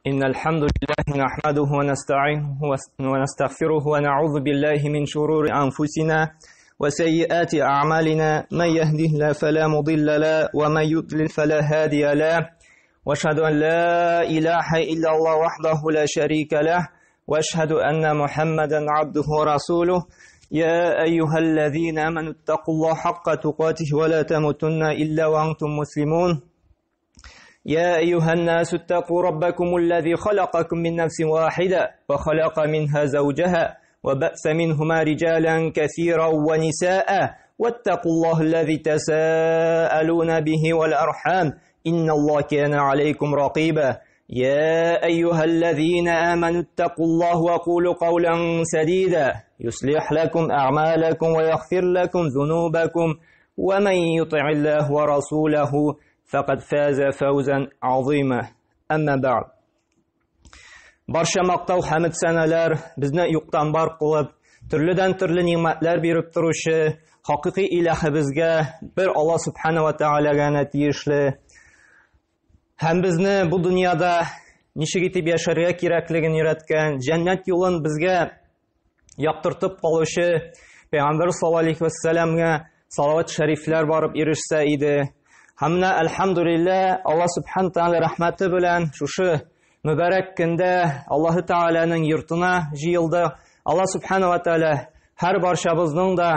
إن الحمد لله نحمده ونستعينه ونستغفره ونعوذ بالله من شرور أنفسنا وسيئات أعمالنا من يهده الله فلا مضل له ومن يضلل فلا هادي له وأشهد أن لا إله إلا الله وحده لا شريك له وأشهد أن محمدا عبده ورسوله يا أيها الذين آمنوا اتقوا الله حق تقاته ولا تموتن إلا وأنتم مسلمون يا أيها الناس اتقوا ربكم الذي خلقكم من نفس واحدة وخلق منها زوجها وبأس منهما رجالا كثيرا ونساء واتقوا الله الذي تساءلون به والأرحام إن الله كان عليكم رقيبا يا أيها الذين آمنوا اتقوا الله وقولوا قولا سديدا يصلح لكم أعمالكم ويغفر لكم ذنوبكم ومن يطع الله ورسوله فقد فاز فوزا عظيما أما بعد Барча мактау хәмд сәнәләр безне юктан бар кылып, төрледән төрле ни'мәтләр биреп торучы хакыйкый илаһыбызга бер Алла субхана ва таалагә генә тиешле. Һәм безне бу дөньяда ничек итеп яшәргә кирәклеген өйрәткән, җәннәт юлын безгә яктыртып калучы Пәйгамбәр саллаллаһу алейхи вәссәламгә салават шәрифләр барып ирешсә иде. Һәм менә әлхәмдүлилләһ Алла субхана тааля рәхмәте белән шушы мөбарәк көндә Аллаһы Тааляның йортына җыелды. Алла субхана ва тааля һәр барчабызның да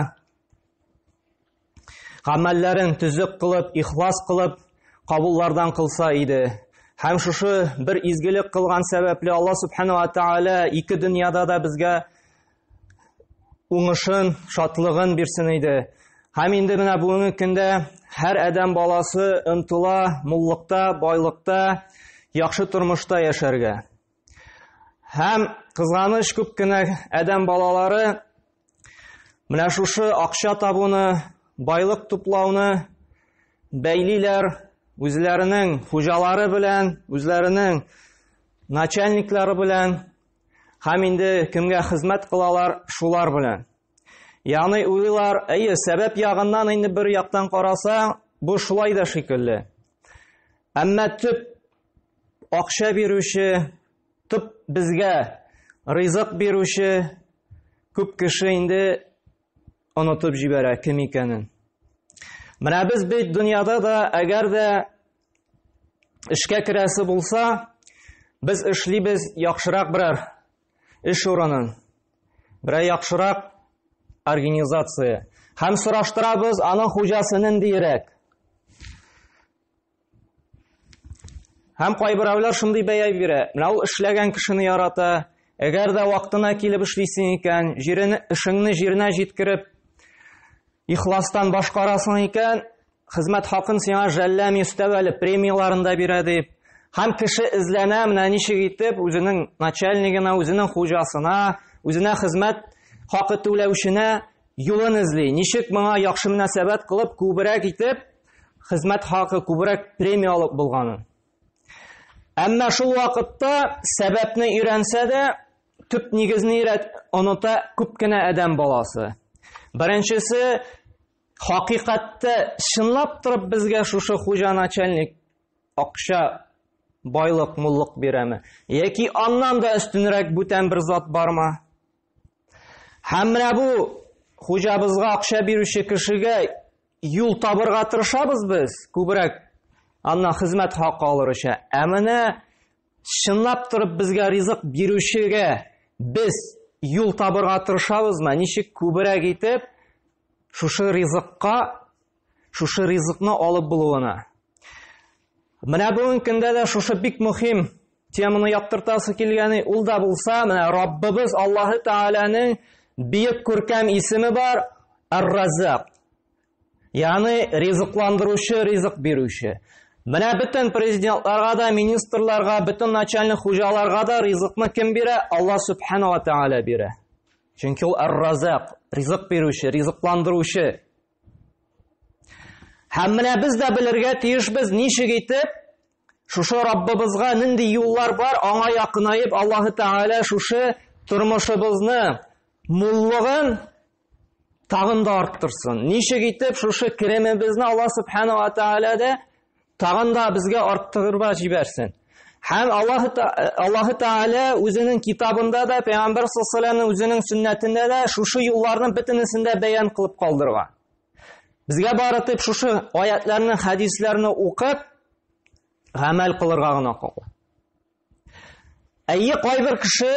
гамәлләрен төзек кылып, ихлас кылып, кабуллардан кылса иде. Һәм шушы бер изгелек кылган сәбәпле Алла субхана ва тааля ике дөньяда да безгә уңышын, шатлыгын бирсен иде. Һәм инде менә бүгенге көндә һәр адәм баласы омтыла муллыкта, байлыкта, яхшы тормышта яшәргә. Һәм кызганыч күп кенә адәм балалары менә шушы акча табуны, байлык туплауны бәйлиләр үзләренең хуҗалары белән, үзләренең начальниклары белән һәм инде кемгә хезмәт кылалар, шулар белән. Ягъни уйлар, әйе, сәбәп ягыннан инде бер яктан караса, бу шулай да шикелле. Әмма төп акча бирүче, төп безгә ризык бирүче күп кеше инде онытып җибәрә кем икәнен. Менә без бит дөньяда да әгәр дә эшкә керәсе булса, без эшлибез яхшырак берәр эш урынын, берәр яхшырак организация. Һәм сораштырабыз, аның хуҗасы ниндирәк. Һәм кайберәүләр шундый бәя бирә. Менә ул эшләгән кешене ярата. Әгәр дә вакытына килеп эшлисең икән, җирен, эшеңне җиренә җиткереп, ихластан башкарасың икән, хезмәт хакын сиңа жәлләми өстәп әле премияларын да бирә дип. Һәм кеше эзләнә, менә ничек итеп үзенең начальнигына, үзенең хуҗасына, үзенә хезмәт хакы түләүченә юлын эзли. Ничек моңа яхшы мөнәсәбәт кылып, күбрәк итеп хезмәт хакы күбрәк премия алып булганын. Әмма шул вакытта сәбәпне өйрәнсә дә, төп нигезне өйрәт, оныта күп кенә адәм баласы. Беренчесе, хакыйкатьтә чынлап торып безгә шушы хуҗа начальник акча, байлык, муллык бирәме? Яки аннан да өстенрәк бүтән бер зат бармы? Һәм менә бу хуҗабызга акча бирүче кешегә юл табырга тырышабыз без, күбрәк аннан хезмәт хакы алыр өчен. Ә менә чынлап торып безгә ризык бирүчегә без юл табырга тырышабызмы? Ничек күбрәк итеп шушы ризыкка, шушы ризыкны алып булуына. Менә бүгенге көндә дә шушы бик мөһим теманы яктыртасы килгәне, ул да булса, менә Раббыбыз Аллаһы Тәгаләнең бөек күркәм исеме бар, Ар-Раззак. Ягъни ризыкландыручы, ризык бирүче. Менә бөтен президентларга да, министрларга, бөтен начальник хуҗаларга да ризыкны кем бирә? Аллаһ Субхана ва Тәгалә бирә. Чөнки ул Ар-Раззак, ризык бирүче, ризыкландыручы. Һәм менә без дә белергә тиешбез, ничек итеп шушы Раббыбызга нинди юллар бар, аңа якынаеп Аллаһы Тәгалә шушы тормышыбызны муллыгын тагын да арттырсын. Ничек итеп шушы керемебезне Аллаһ Субхана ва Тәгалә дә тагын да безгә арттырырга җибәрсен. Һәм Аллаһ Аллаһ Тәгалә үзенең китабында да, Пәйгамбәр саллаллаһу үзенең сөннәтендә дә шушы юлларның бөтенесен дә бәян кылып калдырган. Безгә бары тик шушы аятларны, хәдисләрне укып, гамәл кылырга гына кала. Әйе, кайбер кеше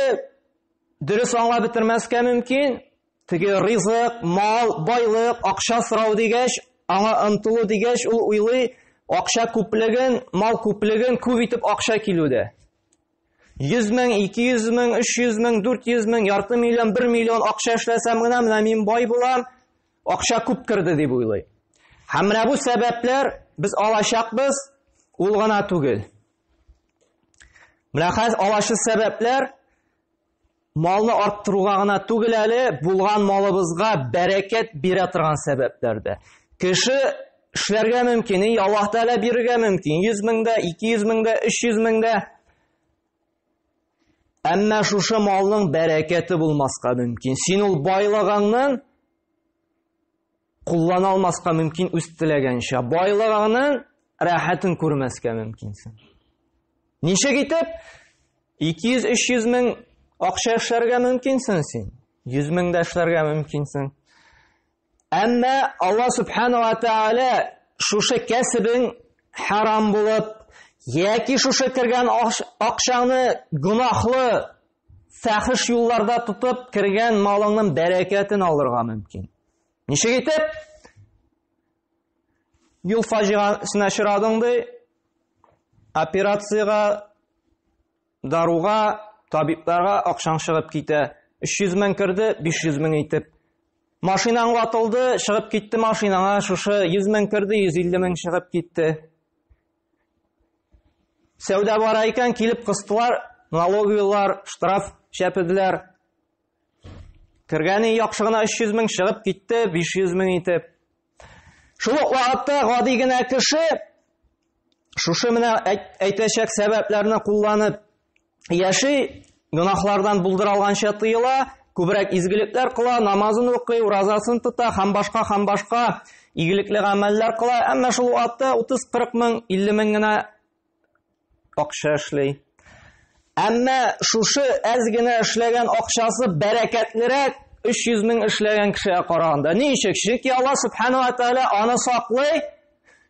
дөрес аңлап бетермәскә мөмкин. Теге ризык, мал, байлык, акча сорау дигәч, аңа омтылу дигәч, ул уйлый, акча күплеген, мал күплеген күп итеп акча килүдә. 100 мең, 200 мең, 300 мең, 400 мең, ярты миллион, 1 миллион акча эшләсәм генә, менә мин бай булам, акча күп керде дип уйлый. Һәм менә бу сәбәпләр без алачакбыз, ул гына түгел. Менә хәзер алачы сәбәпләр малны арттыруга гына түгел әле, булган малыбызга бәрәкәт бирә торган сәбәпләр дә. Кеше эшләргә мөмкин, и Аллаһ Тәгалә бирергә мөмкин, 100 меңдә, 200 меңдә, 300 меңдә. Әмма шушы малның бәрәкәте булмаска мөмкин. Син ул байлыгыңның куллана алмаска мөмкин үз теләгәнчә. Байлыгыңның рәхәтен күрмәскә мөмкинсең. Ничек итеп? 200-300 мең акча эшләргә мөмкинсең син. 100 мең дә эшләргә мөмкинсең. Әмма Алла Субхану ва Тааля шушы кәсебең харам булып, яки шушы кергән акчаңны гөнаһлы фәхиш юлларда тотып кергән малыңның бәрәкәтен алырга мөмкин. Ничек итеп? Юл фаҗигасенә очрадың ди, операциягә, даруга, табибларга акчаң чыгып китә. 300 мең керде, 500 мең итеп. Машинаң ватылды, чыгып китте машинаңа, шушы 100 мең керде, 150 мең чыгып китте. Сәүдә бара икән, килеп кыстылар, налоговыйлар, штраф чәпеделәр. Кергәне яхшы гына 300 мең, чыгып китте 500 мең итеп. Шул ук вакытта гади генә кеше шушы менә әйтәчәк сәбәпләрне кулланып яши, гөнаһлардан булдыра алганча тыела, күбрәк изгелекләр кыла, намазын укый, уразасын тота һәм башка һәм башка игелекле гамәлләр кыла, әмма шул вакытта 30-40 мең, 50 мең генә акча эшли. Әмма шушы әз генә эшләгән акчасы бәрәкәтлерәк 300 мең эшләгән кешегә караганда. Ни өчен? Чөнки Алла Субхану ва Тааля аны саклый,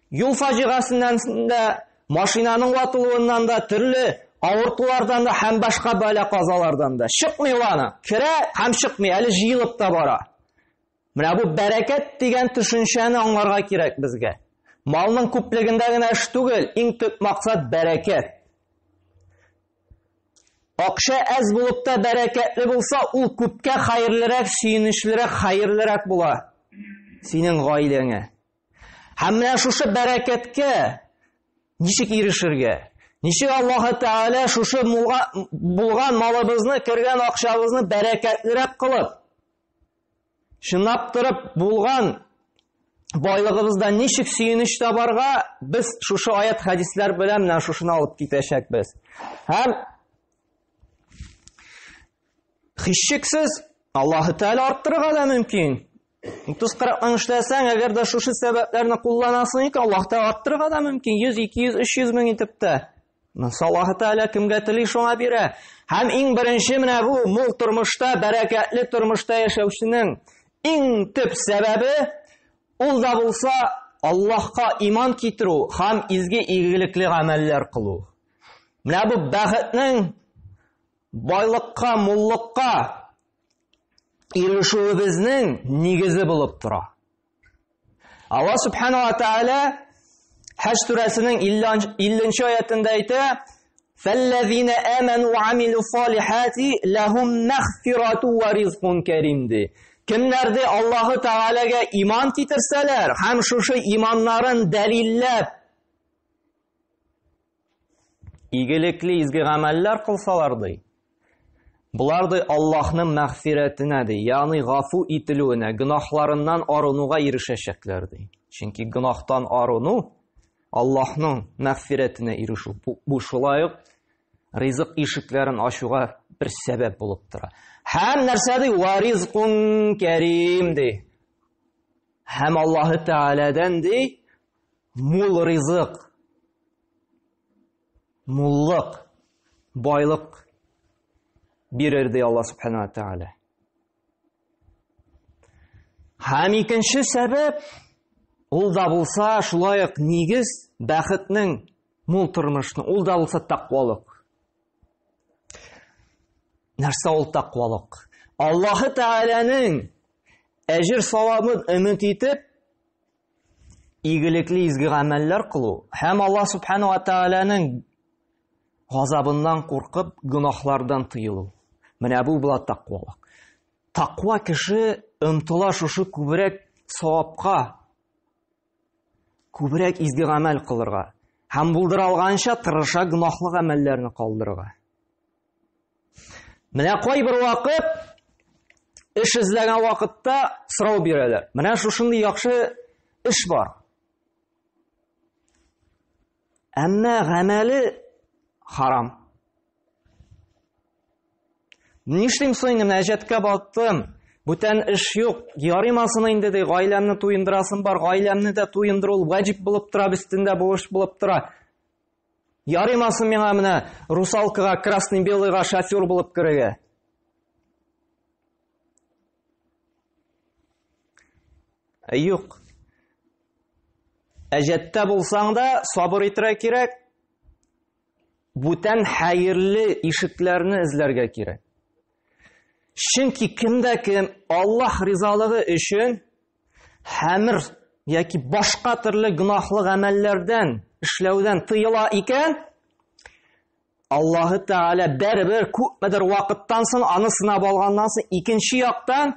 юл фаҗигасеннән дә, машинаның ватылуыннан да, төрле авыртулардан да һәм башка бәла-казалардан да. Чыкмый ул аны. Керә һәм чыкмый, әле җыелып та бара. Менә бу бәрәкәт дигән төшенчәне аңларга кирәк безгә. Малның күплегендә генә эш түгел, иң төп максат бәрәкәт. Акча әз булып та бәрәкәтле булса, ул күпкә хәерлерәк, сөенечлерәк, хәерлерәк була синең гаиләңә. Һәм менә шушы бәрәкәткә ничек ирешергә? Ничек Аллаһ Тәгалә шушы булган малыбызны, кергән акчабызны бәрәкәтлерәк кылып, Чынлап торып булган байлыгыбыздан ничек сөенеч табарга, без шушы аят хәдисләр белән менә шушыны алып китәчәкбез. Һәм һичшиксез Аллаһ Тәгалә арттырырга да мөмкин. 30-40 мең эшләсәң, әгәр дә шушы сәбәпләрне кулланасың икән, Аллаһ Тәгалә арттырырга да мөмкин. 100, 200, 300 мең итеп тә. Монысы Аллаһы Тәгалә кемгә тели, шуңа бирә. Һәм иң беренче менә бу мул тормышта, бәрәкәтле тормышта яшәүченең иң төп сәбәбе ул да булса Аллаһка иман китерү һәм изге игелекле гамәлләр кылу. Менә бу бәхетнең байлыкка, муллыкка ирешүебезнең нигезе булып тора. Алла Субхану ва Тааля Хаҗ сүрәсенең 50 аятында әйтә: "Фәлләзина аману ва амилу салихати лахум мәгъфирату ва ризкун карим" ди. Кемнәр ди Аллаһы Таалагә иман китерсәләр һәм шушы иманнарын дәлилләп Игелекле изге гамәлләр кылсалар ди. Болар ди Аллаһның мәгъфирәтенә ди, ягъни гафу ителүенә, гөнаһларыннан арынуга ирешәчәкләр ди. Чөнки гөнаһтан арыну Аллаһның мәгъфирәтенә ирешү. Бу, бу шулай ук ризык ишекләрен ачуга бер сәбәп булып тора. Һәм нәрсә ди? Ва ризкун карим ди. Һәм Аллаһы Тәгаләдән ди мул ризык. муллык, байлык бирер ди Алла субхана ва тааля. Һәм икенче сәбәп, ул да булса шулай ук нигез бәхетнең, мул тормышның, ул да булса тәкъвалык. Нәрсә ул тәкъвалык? Аллаһы Тәгаләнең әҗер савабын өмет итеп, игелекле изге гамәлләр кылу һәм Аллаһ Субхану ва Тәгаләнең газабыннан куркып, гөнаһлардан тыелу. Менә бу була тәкъвалык. Тәкъва кеше омтыла шушы күбрәк савапка, күбрәк изге гамәл кылырга һәм булдыра алганча тырыша гөнаһлы гамәлләрне калдырырга. Менә кайбер вакыт эш эзләгән вакытта сорау бирәләр. Менә шушындый яхшы эш бар. Әмма гамәле харам. Нишлим соң инде, менә әҗәткә баттым. Бүтән эш юк. Ярыймасын инде ди, гаиләмне туендырасым бар, гаиләмне дә туендыру ваҗиб булып тора, өстендә бурыч булып тора. Ярыймасын миңа менә русалкага, красный белыйга шофер булып керергә. Ә юк. Әҗәттә булсаң да сабыр итәргә кирәк. Бүтән хәерле ишекләрне эзләргә кирәк. Чөнки кемдә кем Аллаһ ризалыгы өчен хәмер яки башка төрле гөнаһлы гамәлләрдән эшләүдән тыела икән, Аллаһы Тәгалә бәребер күпмедер вакыттан соң аны сынап алганнан соң икенче яктан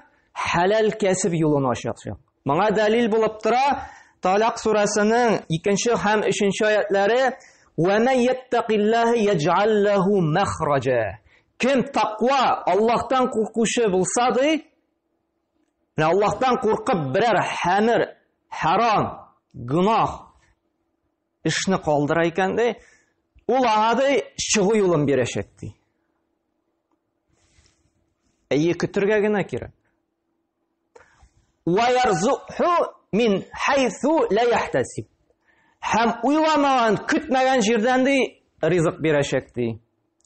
хәләл кәсеп юлын ачачак. Моңа дәлил булып тора Талак сүрәсенең икенче һәм өченче аятләре: "Ва ман яттакиллаһа яҗ'ал лаху махраҗа". Кем таква, Аллаһтан куркучы булса ди, менә Аллаһтан куркып берәр хәмер, харам, гөнаһ эшне калдыра икән ди, ул аңа ди чыгу юлын бирәчәк ди. Әйе, көтергә генә кирәк. Ва ярзуху мин хайсу ла яхтасиб. Һәм уйламаган, көтмәгән җирдән ди ризык бирәчәк ди.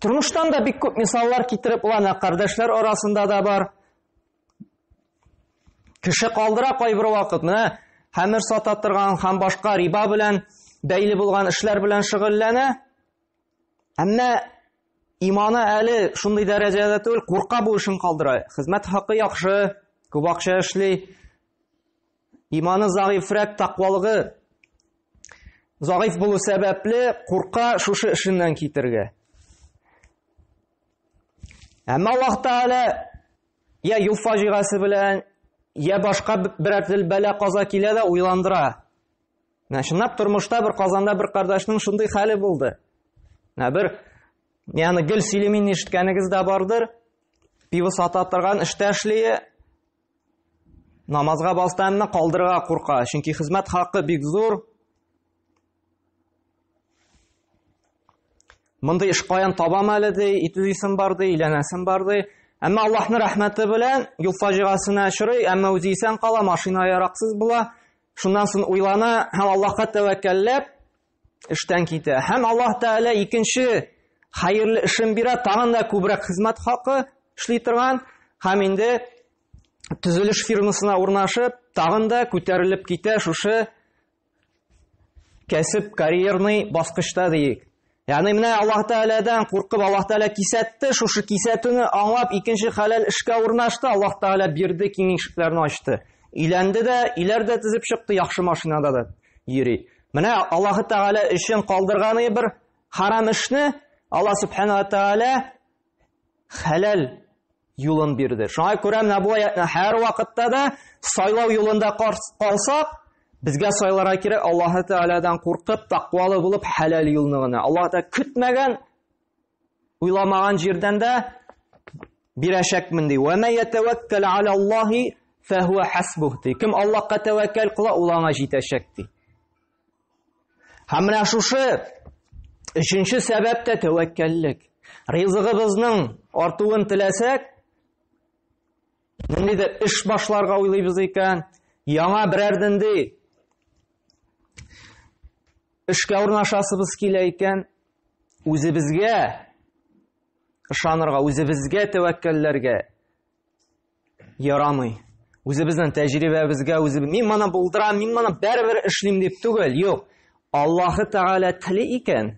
Тормыштан да бик күп мисаллар китереп була, кардәшләр арасында да бар. Кеше калдыра кайбер вакыт. Менә хәмер сата торган һәм башка риба белән бәйле булган эшләр белән шөгыльләнә. Әмма иманы әле шундый дәрәҗәдә түгел, курка бу эшен калдыра. Хезмәт хакы яхшы, күп акча эшли. Иманы зәгыйфрәк, тәкъвалыгы зәгыйф булу сәбәпле, курка шушы эшеннән китергә. Әмма Аллаһ Тәгалә я юл фаҗигасе белән, я башка берәр тел бәла каза килә дә уйландыра. Менә чынлап тормышта бер Казанда бер кардәшнең шундый хәле булды. Менә бер ягъни гел сөйлим инде ишеткәнегез дә бардыр. Пиво сата торган эштә эшли, намазга басты, әмма калдырырга курка, чөнки хезмәт хакы бик зур. Мондый эш каян табам әле ди, итүзисем бар ди, өйләнәсем бар ди. Әмма Аллаһның рәхмәте белән юл фаҗигасенә очрый, әмма үзе исән кала, машина яраксыз була. Шуннан соң уйлана һәм Аллаһка тәвәккәлләп эштән китә. Һәм Аллаһ Тәгалә икенче хәерле эшен бирә, тагын да күбрәк хезмәт хакы эшли торган һәм инде төзелеш фирмасына урнашып, тагын да күтәрелеп китә шушы кәсеп карьерный баскычта диек. Ягъни менә Аллаһ Тәгаләдән куркып, Аллаһ Тәгалә кисәтте, шушы кисәтүне аңлап, икенче хәләл эшкә урнашты, Аллаһ Тәгалә бирде, киң ишекләрне ачты. Өйләнде дә, өйләр дә төзеп чыкты, яхшы машинада да йөри. Менә Аллаһ Тәгалә өчен калдырган бер харам эшне Аллаһ Субхану ва Тәгалә хәләл юлын бирде. Шуңа күрә менә бу аятны һәр вакытта да сайлау юлында калсак, безгә сайларга кирәк Аллаһ Тәгаләдән куркып, тәкъвалы булып хәләл юлны гына. Аллаһ Тәгалә көтмәгән, уйламаган җирдән дә бирәчәкмен ди. Ва ма ятаваккал аля Аллаһи фахуа хасбух ди. Кем Аллаһка тәвәккәл кыла, ул аңа җитәчәк ди. Һәм менә шушы өченче сәбәп тә тәвәккәллек. Ризыгыбызның артуын теләсәк, ниндидер эш башларга уйлыйбыз икән, яңа берәр нинди эшкә урнашасыбыз килә икән, Үзебезгә ышанырга, үзебезгә тәвәккәлләргә ярамый. Үзебезнең тәҗрибәбезгә, үзебез мин моны булдырам, мин моны барыбер эшлим дип түгел, юк. Аллаһы Тәгалә тели икән,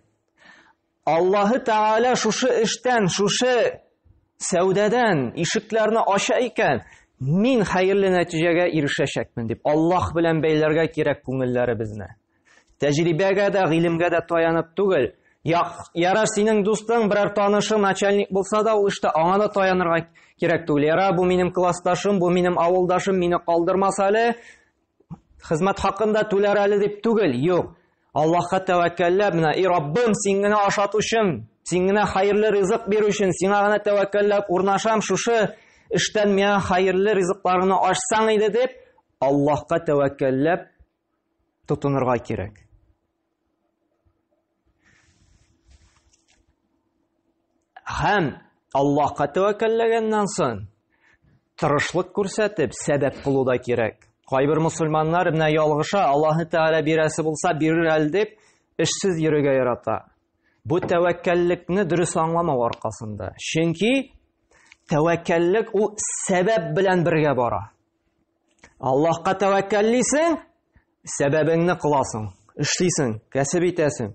Аллаһы Тәгалә шушы эштән, шушы сәүдәдән ишекләрне ача икән, мин хәерле нәтиҗәгә ирешәчәкмен дип, Аллаһ белән бәйләргә кирәк күңелләребезне. Тәҗрибәгә дә, гыйлемгә дә таянып түгел. Ярар, синең дустың, берәр танышың начальник булса да, ул эштә аңа да таянырга кирәк түгел. Ярар, бу минем классташым, бу минем авылдашым, мине калдырмас әле, хезмәт хакын да түләр әле дип түгел. Юк. Аллаһка тәвәккәлләп, менә, и Раббым, син генә ашатучым, син генә хәерле ризык бирүчем, сиңа гына тәвәккәлләп урнашам, шушы эштән миңа хәерле ризыкларыңны ачсаң иде дип, Аллаһка тәвәккәлләп тотынырга кирәк. Һәм Аллаһка тәвәккәлләгәннән соң тырышлык күрсәтеп, сәбәп кылу да кирәк. Кайбер мусульманнар менә ялгыша, Аллаһы Тәгалә бирәсе булса бирер әле дип, эшсез йөрергә ярата. Бу тәвәккәллекне дөрес аңламау аркасында. Чөнки тәвәккәллек ул сәбәп белән бергә бара. Аллаһка тәвәккәллисең, сәбәбеңне кыласың, эшлисең, кәсеп итәсең.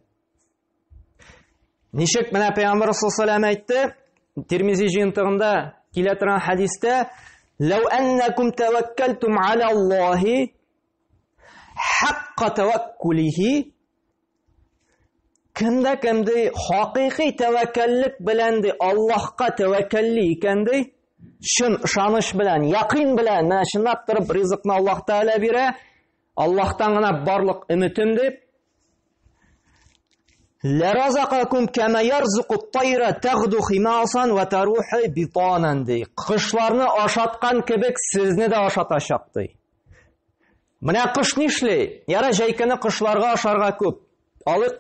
Ничек менә Пәйгамбәр саллаллаху әйтте, Тирмизи җыентыгында килә торган хәдистә, "Ләү әннәкум тәвәккәлтум аля Аллаһи хакка тәвәккулихи" Кемдә кем ди, хакыйкый тәвәккәллек белән ди, Аллаһка тәвәккәлли икән ди, чын ышаныч белән, якын белән, менә чынлап торып ризыкны Аллаһ Тәгалә бирә, Аллаһтан гына барлык өметем дип, Ләразакакум кама ярзуку тайра тагду химасан ва таруху битанан ди. Кошларны ашаткан кебек сезне дә ашатачак ди. Менә кош нишли? Яра җәй көне кошларга ашарга күп. Алык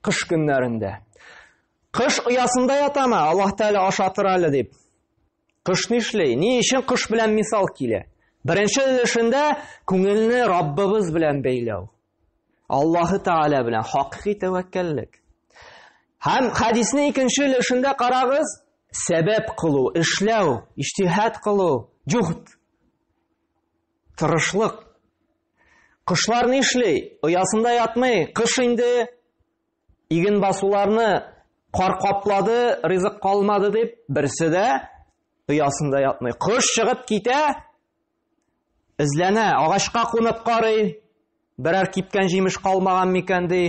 кыш көннәрендә. Кыш оясында ятамы? Аллаһ Тәгалә ашатыр әле дип. Кыш нишли? Ни өчен кыш белән мисал килә? Беренче өлешендә күңелне Раббыбыз белән бәйләү. Аллаһы Тәгалә белән хакыйкый тәвәккәллек. Һәм хәдиснең икенче өлешендә карагыз, сәбәп кылу, эшләү, иҗтиһад кылу, җухд. Тырышлык. Кошлар нишли? Оясында ятмый. Кыш инде иген басуларны кар каплады, ризык калмады дип, берсе дә оясында ятмый. Кош чыгып китә, эзләнә, агачка кунып карый, берәр кипкән җимеш калмаган микән ди.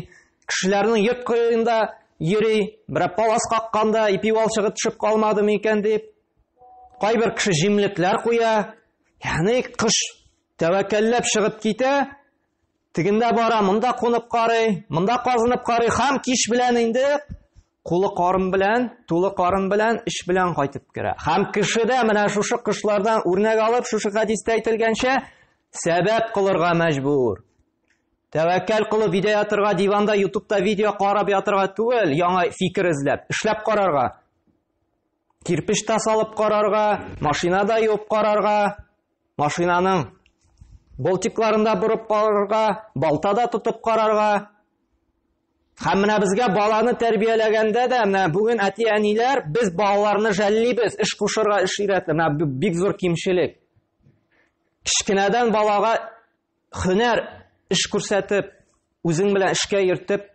Кешеләрнең йорт кырыенда йөри, берәр палас какканда ипи валчыгы төшеп калмады микән дип. Кайбер кеше җимлекләр куя. Ягъни кыш тәвәккәлләп чыгып китә, тегендә бара, монда кунып карый, монда казынып карый һәм кич белән инде кулы карын белән, тулы карын белән, эш белән кайтып керә. Һәм кеше дә менә шушы кышлардан үрнәк алып, шушы хәдистә әйтелгәнчә, сәбәп кылырга мәҗбүр. Тәвәккәл кылып өйдә ятырга, диванда, ютубта видео карап ятырга түгел, яңа фикер эзләп, эшләп карарга. Кирпеч тә салып карарга, машина да юып карарга, машинаның болтикларын да борып карарга, балта да тотып карарга. Һәм менә безгә баланы тәрбияләгәндә дә, менә бүген әти-әниләр без балаларны жәллибез, эш кушырга, эш өйрәтә. Менә бик зур кимчелек. Кечкенәдән балага һөнәр, эш күрсәтеп, үзең белән эшкә йөртеп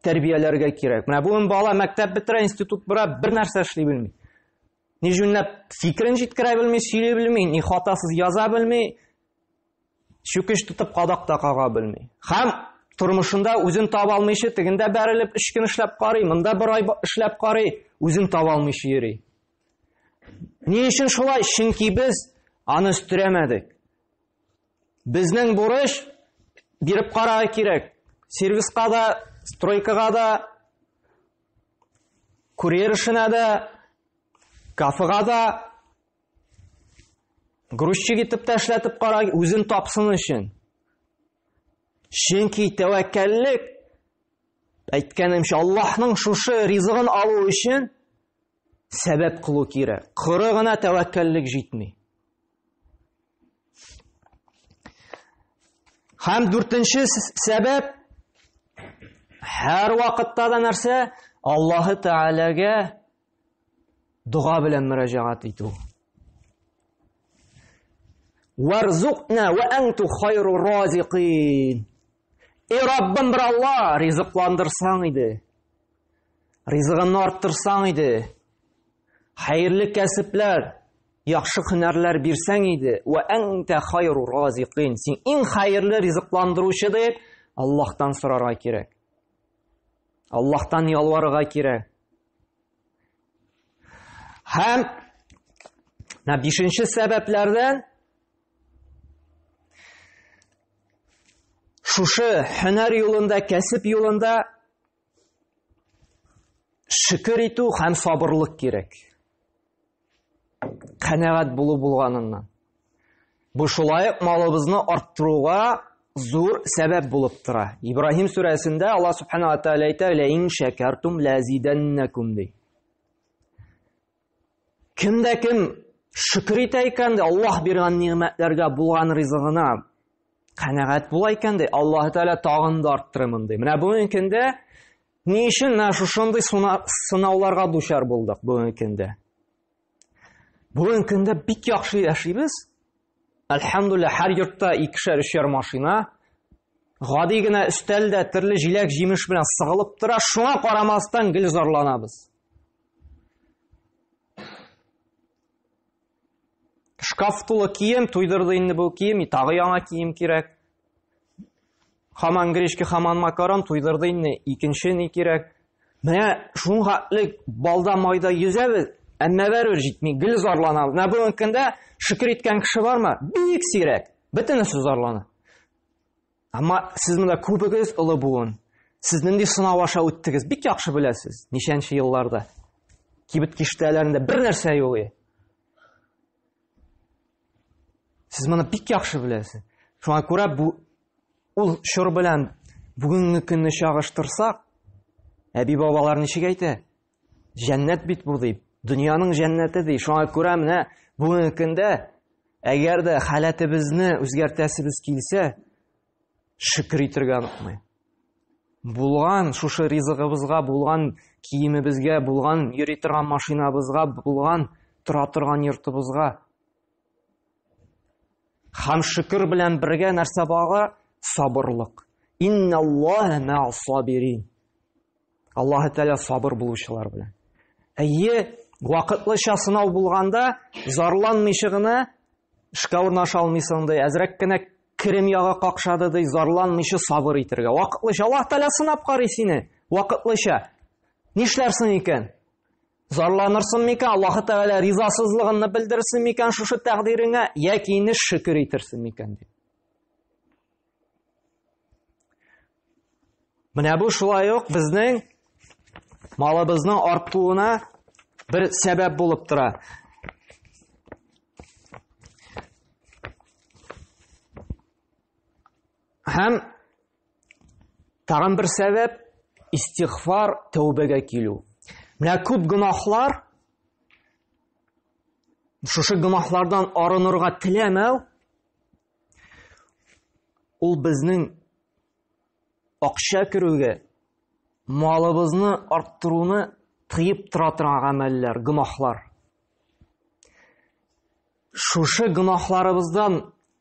тәрбияләргә кирәк. Менә бүген бала мәктәп бетерә, институт бара, бер нәрсә эшли белми. Ни җүнләп фикерен җиткерә белми, сөйли белми, ни хатасыз яза белми, чүкеч тотып кадак та кага белми. Һәм тормышында үзен таба алмыйча, тегендә бәрелеп өч көн эшләп карый, монда бер ай эшләп карый, үзен таба алмыйча йөри. Ни өчен шулай? Чөнки без аны өстерәмәдек. Безнең бурыч биреп карарга кирәк. Сервиска да, стройкага да, курьер эшенә дә, кафега да, грузчик итеп тә эшләтеп кара, үзен тапсын өчен. Чөнки тәвәккәллек, әйткәнемчә, Аллаһның шушы ризыгын алу өчен сәбәп кылу кирәк. Коры гына тәвәккәллек җитми. Һәм дүртенче сәбәп һәр вакытта да нәрсә? Аллаһы Тәгаләгә дога белән мөрәҗәгать итү. Варзукна ва анту хайру разикин. Эй Раббым бер Алла, ризыкландырсаң иде. Ризыгымны арттырсаң иде. Хәерле кәсепләр, яхшы һөнәрләр бирсәң иде. Ва анта хайру разикин. Син иң хәерле ризыкландыручы дип Аллаһтан сорарга кирәк. Аллаһтан ялварырга кирәк. Һәм менә бишенче сәбәпләрдән шушы һөнәр юлында, кәсеп юлында шөкер итү һәм сабырлык кирәк. Канәгать булу булганыннан. Бу шулай ук малыбызны арттыруга зур сәбәп булып тора. Ибраһим сүрәсендә Аллаһ субхана ва тааля әйтә: "Ла ин шакартум ла зиданнакум" ди. Кем дә кем шөкер итә икән, ди, Аллаһ биргән нигъмәтләргә, булган ризыгына канәгать була икән, ди, Аллаһ Тәгалә тагын да арттырырмын, ди. Менә бүгенге көндә ни өчен менә шушындый сынауларга дучар булдык бүгенге көндә? Бүгенге көндә бик яхшы яшибез. Әлхәмдулилла, һәр йортта икешәр, өчәр машина. Гади генә өстәлдә төрле җиләк-җимеш белән сыгылып тора, шуңа карамастан гел зарланабыз. Шкаф тулы кием, туйдырды инде бу кием, тагы яңа кием кирәк. Хаман гречка, хаман макарон туйдырды инде, икенче ни кирәк. Менә шуңа хәтле балда майда йөзәбез, әмма бәрбер җитми, гел зарланабыз. Менә бүгенге көндә шөкер иткән кеше бармы? Бик сирәк. Бөтенесе зарлана. Әмма сез монда күбегез олы буын. Сез нинди сынау аша үттегез, бик яхшы беләсез. Ничәнче елларда кибет киштәләрендә бер нәрсә юк иде. Сез моны бик яхшы беләсез. Шуңа күрә бу ул чор белән бүгенге көнне чагыштырсак, әби-бабалар ничек әйтә? Җәннәт бит бу дип. Дөньяның җәннәте ди. Шуңа күрә менә бүгенге көндә әгәр дә халәтебезне үзгәртәсебез килсә, шөкер итәргә онытмый. Булган шушы ризыгыбызга, булган киемебезгә, булган йөри торган машинабызга, булган тора торган йортыбызга Һәм шөкер белән бергә нәрсә бага? Сабырлык. Инналлаһа мә'ас сабирин. Аллаһ Тәгалә сабыр булучылар белән. Әйе, вакытлыча сынау булганда, зарланмыйча гына эшкә урнаша алмыйсың ди, әзрәк кенә керем ягы какшады ди, зарланмыйча сабыр итәргә. Вакытлыча Аллаһ Тәгалә сынап карый сине, вакытлыча. Нишләрсең икән? Зарланырсың микән, Аллаһ Тәгалә ризасызлыгыңны белдерсен микән шушы тәкъдиреңә, яки инде шөкер итерсең микән дип. Менә бу шулай ук безнең малыбызның артуына бер сәбәп булып тора. Һәм Тагын бер сәбәп истигъфар, тәүбәгә килү. Менә күп гөнаһлар шушы гөнаһлардан арынырга теләмәү ул безнең акча керүгә, малыбызны арттыруны тыеп тора торган гамәлләр, гөнаһлар. Шушы гөнаһларыбыздан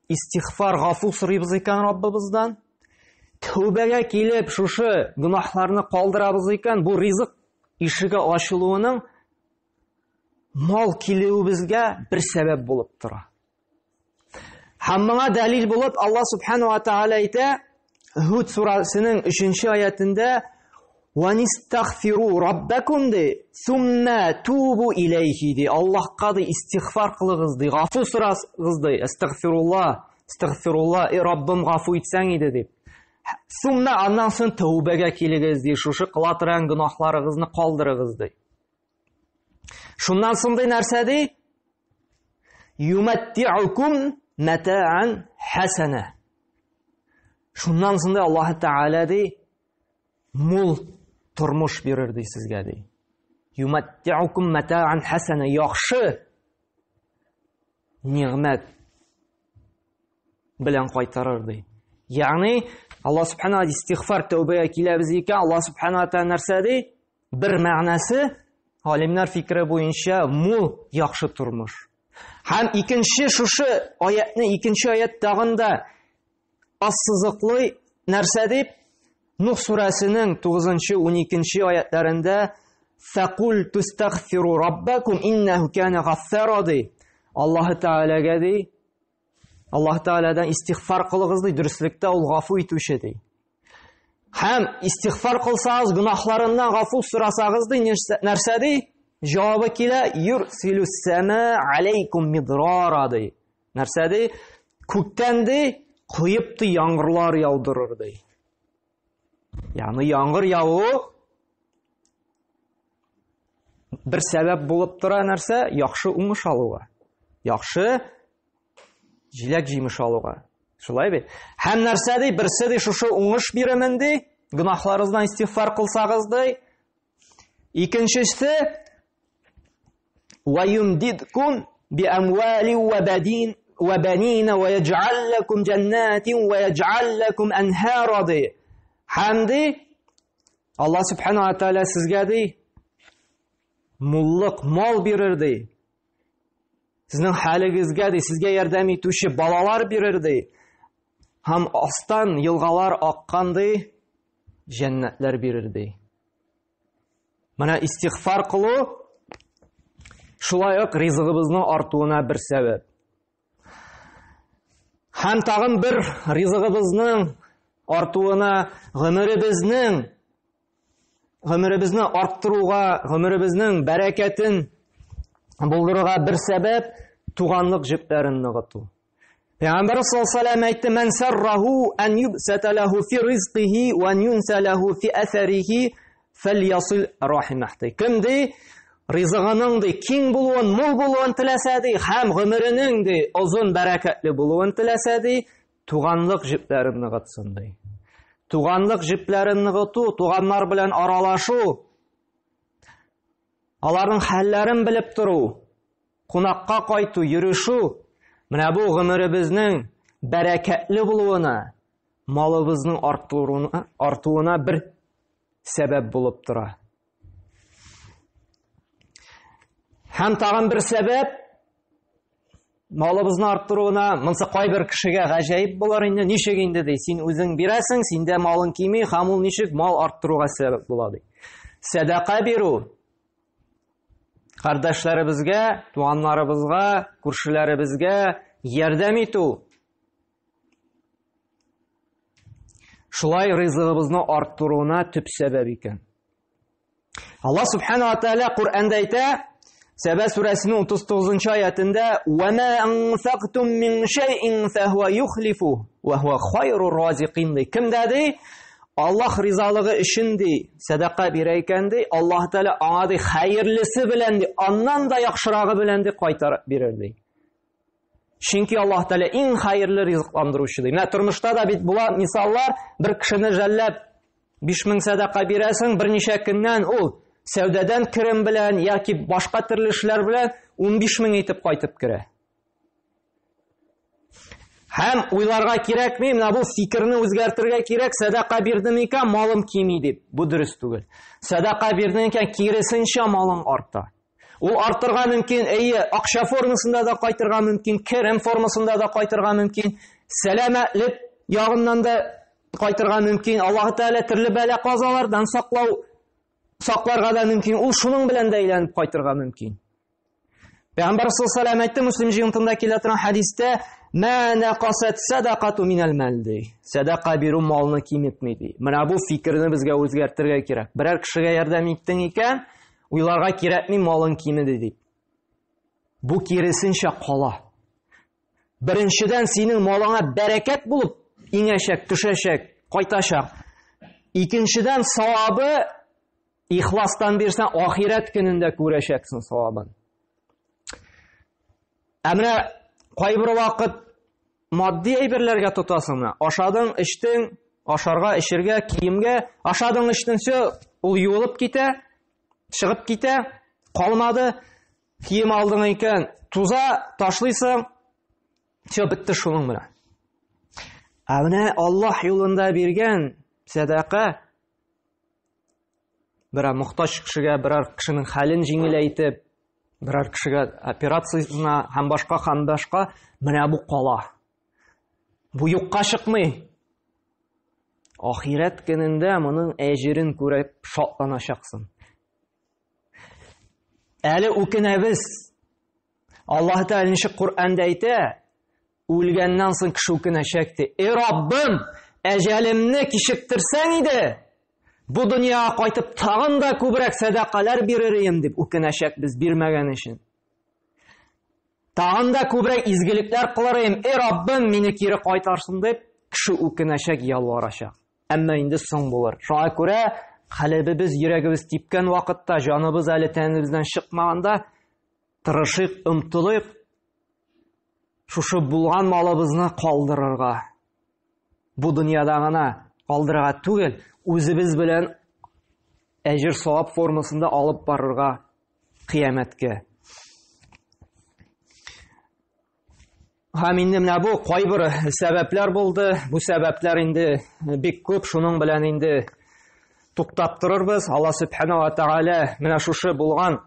истигъфар, гафу сорыйбыз икән Раббыбыздан, тәүбәгә килеп, шушы гөнаһларны калдырабыз икән, бу ризык ишеге ачылуының мал килүебезгә бер сәбәп булып тора. Һәм моңа дәлил булып Аллаһ субхану ва тааля әйтә, Һуд сүрәсенең 3 аятендә Ванистагфиру раббакум ди, сумма тубу илейхи ди. Аллаһка ди истигъфар кылыгыз ди, гафу сорагыз ди. Астагфирулла, астагфирулла, эй Раббым, гафу итсәң иде дип. Сумма аннан соң тәүбәгә килегез ди, шушы кыла торган гөнаһларыгызны калдырыгыз ди. Шуннан соң ди нәрсә ди? Юматти'укум мата'ан хасана. Шуннан соң ди Аллаһ Тәгалә ди мул тормыш бирер ди сезгә ди. Юматти'укум мата'ан хасана яхшы нигъмәт белән кайтарыр ди. Ягъни Аллаһ субхана истигъфар тәүбәгә киләбез икән, Аллаһ субхана тәгалә нәрсә ди? бер мәгънәсе галимнәр фикере буенча мул яхшы тормыш. Һәм икенче шушы аятны икенче аят тагын да ассызыклый нәрсә дип? Нух сүрәсенең 9-12 аятларында Фәкул тустагфиру раббакум иннәһу кана гаффара ди. Аллаһ Тәгаләгә ди, Аллаһ Тәгаләдән истигъфар кылыгыз ди, дөреслектә ул гафу итүче ди. Һәм истигъфар кылсагыз, гөнаһларыннан гафу сорасагыз ди, нәрсә ди? Җавабы килә, юрсилус сама алейкум мидрара ди. Нәрсә ди? Күктән ди, коеп ди яңгырлар яудырыр ди. Ягъни яңгыр яву бер сәбәп булып тора нәрсә? Яхшы уңыш алуга. Яхшы җиләк җимеш алуга. Шулай бит? Һәм нәрсә ди? Берсе ди шушы уңыш биремен ди, гөнаһларыгыздан истигъфар кылсагыз ди. Икенчесе ва юмдидкум би амвали ва бадин ва банина ва ядж'ал лакум җаннатин ва ядж'ал лакум анһара ди. Һәм ди Аллаһ субхана ва тааля сезгә ди муллык, мал бирер ди. Сезнең хәлегезгә ди, сезгә ярдәм итүче балалар бирер ди. Һәм астан елгалар аккан ди, җәннәтләр бирер ди. Менә истигъфар кылу шулай ук ризыгыбызның артуына бер сәбәп. Һәм тагын бер ризыгыбызның артуына, гомеребезнең гомеребезне арттыруга, гомеребезнең бәрәкәтен булдыруга бер сәбәп туганлык җепләрен ныгыту. Пәйгамбәр саллаллаху алейһи әйтте: "Ман сарраху ан юбсата лаху фи ризкихи ва ан юнса лаху фи әсәрихи фәльясил рахимах" ди. Кем ди ризыгының ди киң булуын, мул булуын теләсә ди, һәм гомеренең ди озын бәрәкәтле булуын теләсә ди, туганлык җепләрен ныгытсын ди. Туганлык җепләрен ныгыту, туганнар белән аралашу, аларның хәлләрен белеп тору, кунакка кайту, йөрешү, менә бу гомеребезнең бәрәкәтле булуына, малыбызның артуына, артуына бер сәбәп булып тора. Һәм тагын бер сәбәп малыбызны арттыруына, монсы кайбер кешегә гаҗәеп булыр инде, ничек инде ди, син үзең бирәсең, синдә малың кими, һәм ул ничек мал арттыруга сәбәп була ди. Сәдака бирү кардәшләребезгә, туганнарыбызга, күршеләребезгә ярдәм итү шулай ризыгыбызны арттыруына төп сәбәп икән. Аллаһ субхана ва тааля Коръәндә әйтә, Сәбә сүрәсенең 39 аятендә: "Ва ма анфактум мин шәйин фахуа юхлифу ва хуа хайрур разикин" ди. Кемдә ди? Аллаһ ризалыгы өчен ди, сәдака бирә икән ди, Аллаһ Тәгалә аңа ди хәерлесе белән ди, аннан да яхшырагы белән ди кайтарып бирер ди. Чөнки Аллаһ Тәгалә иң хәерле ризыкландыручы ди. Менә тормышта да бит була мисаллар, бер кешене жәлләп 5000 сәдака бирәсең, берничә көннән ул сәүдәдән керем белән яки башка төрле эшләр белән 15000 итеп кайтып керә. Һәм уйларга кирәкми, менә бу фикерне үзгәртергә кирәк, сәдака бирдем икән, малым кими дип. Бу дөрес түгел. Сәдака бирдең икән, киресенчә малың арта. Ул артырга мөмкин, әйе, акча формасында да кайтырга мөмкин, керем формасында да кайтырга мөмкин, сәламәтлек ягыннан да кайтырга мөмкин. Аллаһ Тәгалә төрле бәла-казалардан саклау сакларга да мөмкин. Ул шуның белән дә әйләнеп кайтырга мөмкин. Пәйгамбәр саллаллаху алейһи әйтте, Муслим җыентында килә торган хәдистә, "Ма нақасат садақату минал мал" ди. Садака бирү малны киметми ди. Менә бу фикерне безгә үзгәртергә кирәк. Берәр кешегә ярдәм иттең икән, уйларга кирәкми, малың кимеде дип. Бу киресенчә кала. Беренчедән, синең малыңа бәрәкәт булып иңәчәк, төшәчәк, кайтачак. Икенчедән, савабы ихластан бирсәң, ахирәт көнендә күрәчәксең савабын. Ә менә кайбер вакыт матди әйберләргә тотасың менә. Ашадың, эчтең, ашарга, эчергә, киемгә, ашадың, эчтең, все, ул юылып китә, чыгып китә, калмады. Кием алдың икән, туза, ташлыйсың, все, бетте шуның белән. Ә менә Аллаһ юлында биргән сәдака. Берәр мохтаҗ кешегә, берәр кешенең хәлен җиңеләйтеп, берәр кешегә операциясенә һәм башка һәм башка, менә бу кала. Бу юкка чыкмый. Ахирәт көнендә моның әҗерен күреп шатланачаксың. Әле үкенәбез. Аллаһ Тәгалә ничек Коръәндә әйтә, үлгәннән соң кеше үкенәчәк ди. Эй Раббым, әҗәлемне кичектерсәң иде, бу дөньяга кайтып тагын да күбрәк сәдакалар бирер идем дип үкенәчәкбез бирмәгән өчен. Тагын да күбрәк изгелекләр кылыр идем, эй Раббым, мине кире кайтарсын дип кеше үкенәчәк, ялварачак. Әмма инде соң булыр. Шуңа күрә калебебез, йөрәгебез типкән вакытта, җаныбыз әле тәнебездән чыкмаганда, тырышыйк, омтылыйк, шушы булган малыбызны калдырырга. Бу дөньяда гына калдырырга түгел, үзебез белән әҗер савап формасында алып барырга кыямәткә. Һәм инде менә бу кайбер сәбәпләр булды. Бу сәбәпләр инде бик күп, шуның белән инде туктап торырбыз. Алла Субхана ва Тааля менә шушы булган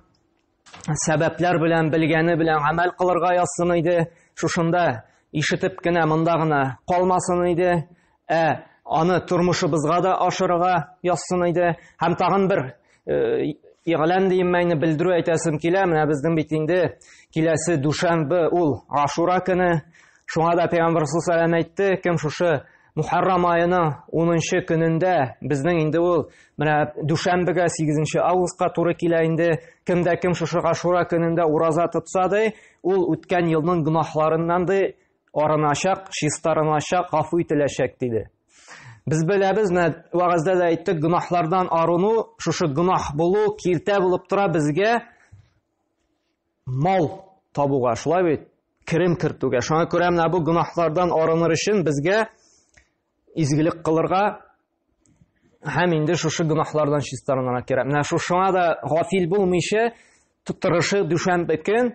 сәбәпләр белән белгәне белән гамәл кылырга язсын иде. Шушында ишетеп кенә монда гына калмасын иде. Ә аны тормышыбызга да ашырырга язсын иде. Һәм тагын бер игълан димме инде белдерү әйтәсем килә. Менә безнең бит инде киләсе дүшәмбе ул Ашура көне. Шуңа да Пәйгамбәр саллаллаху әйтте, кем шушы Мухаррам аеның 10 көнендә безнең инде ул менә дүшәмбегә 8 августка туры килә инде. Кем дә кем шушы Ашура көнендә ураза тотса ди, ул үткән елның гөнаһларыннан ди арыначак, чистарыначак, гафу ителәчәк диде. Без беләбез, менә вәгазьдә дә әйттек, гөнаһлардан арыну, шушы гөнаһ булу киртә булып тора безгә мал табуга, шулай бит? Керем кертүгә. Шуңа күрә менә бу гөнаһлардан арыныр өчен безгә изгелек кылырга һәм инде шушы гөнаһлардан чистарынырга кирәк. Менә шушыңа да гафил булмыйча тырышып дүшәмбе көн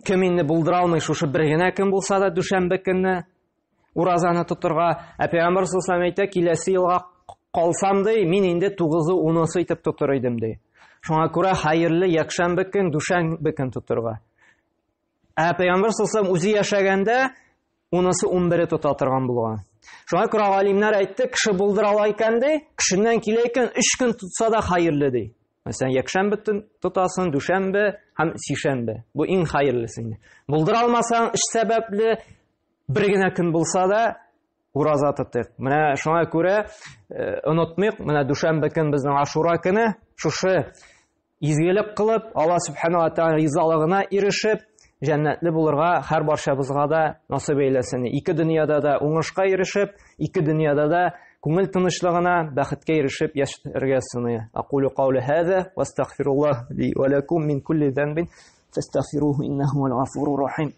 кем инде булдыра алмый шушы бер генә көн булса да дүшәмбе көнне уразаны тотырга. Ә Пәйгамбәр саллаллаху алейһи әйтә, киләсе елга калсам ди, мин инде 9-ы 10-сы итеп тотыр идем ди. Шуңа күрә хәерле якшәмбе көн, дүшәмбе көн тотырга. Ә Пәйгамбәр саллаллаху үзе яшәгәндә унысы унбере тота торган булган. Шуңа күрә галимнәр әйтте, кеше булдыра ала икән ди, кешеннән килә икән, өч көн тотса да хәерле ди. Мәсәлән, якшәмбе тотасың, дүшәмбе һәм сишәмбе. Бу иң хәерлесе инде. Булдыра алмасаң, эш сәбәпле бер генә көн булса да ураза тотыйк. Менә шуңа күрә э, онытмыйк, менә дүшәмбе көн безнең Ашура көне, шушы изгелек кылып, Алла Субхану ва Тааля ризалыгына ирешеп, җәннәтле булырга һәр барчабызга да насыйп әйләсен. Ике дөньяда да уңышка ирешеп, ике дөньяда да күңел тынычлыгына, бәхеткә ирешеп яшәргә сыный. Акулю каули хаза ва астагфируллах ли ва лакум мин кулли занбин фастагфируһу иннаху хуал гафурур рахим.